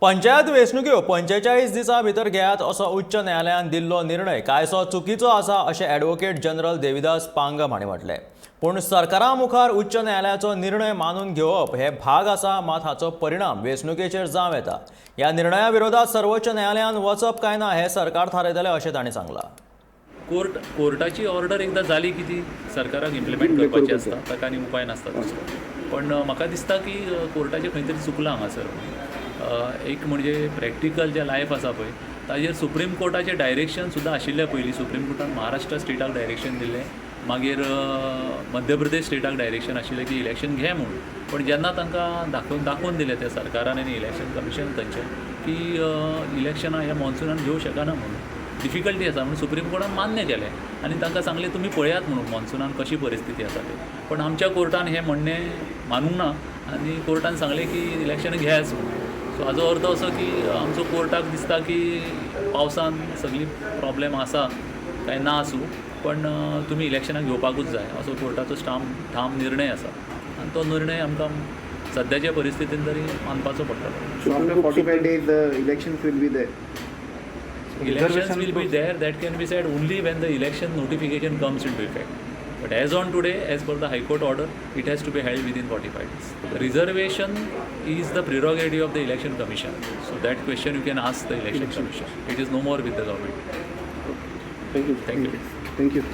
पंचायत वेंचणुक्यो 45 दिसां भितर घेयात असो उच्च न्यायालयान दिल्लो निर्णय कांयसो चुकीचो आसा अशें ॲडव्होकेट जनरल देविदास पांगम हांणी म्हटलें. पूण सरकारा मुखार उच्च न्यायालयाचो निर्णय मानून घेवप हे भाग आसा, मात हाचो परिणाम वेंचणुकेचेर जावं येता. ह्या निर्णया विरोधात सर्वोच्च न्यायालयान वचप काय ना हें सरकार थारायतलें अशें तांणी सांगलां. कोर्टाची ऑर्डर एकदां जाली की ती सरकाराक इम्प्लिमेंट करपाची आसता. ताका आनी उपाय नासता दुसरो. पण म्हाका दिसता की कोर्टाचें खंय तरी चुकलां हांगासर. एक म्हणजे प्रॅक्टिकल जें लायफ आसा पळय, ताजेर सुप्रीम कोर्टाचें डायरेक्शन सुद्दां आशिल्लें. पयलीं सुप्रीम कोर्टान महाराष्ट्र स्टेटाक डायरेक्शन दिल्लें, मागीर मध्य प्रदेश स्टेटाक डायरेक्शन आशिल्लें की इलेक्शन घे म्हूण. पण जेन्ना तांकां दाखोवन दाखोवन दिलें त्या सरकारान आनी इलेक्शन कमिशन थंयचें की इलेक्शनां ह्या मॉन्सुनान घेवं शकना म्हणून, डिफिकल्टी आसा म्हणून, सुप्रीम कोर्टान मान्य केलें आनी तांकां सांगलें, तुमी पळयात म्हणून मॉन्सुनान कशी परिस्थिती आसा ती. पण आमच्या कोर्टान हें म्हणणें मानूंक ना आनी कोर्टान सांगलें की इलेक्शन घेयाच म्हणून. सो हाजो अर्थ असो की आमचो कोर्टाक दिसता की पावसान सगळी प्रॉब्लेम आसा काय ना आसूं, पण तुमी इलेक्शनां घेवपाकूच जाय असो कोर्टाचो ठाम निर्णय आसा आनी तो निर्णय आमकां सद्याच्या परिस्थितीन तरी मानपाचो पडटलो. So after 45 days, the elections will be there. Elections will be there, that can be said only when the election notification comes into effect. But as on today, as per the High Court order, it has to be held within 45 days. Reservation is the prerogative of the Election Commission. So that question you can ask the Election Commission. It is no more with the government. Thank you. Thank you. Thank you.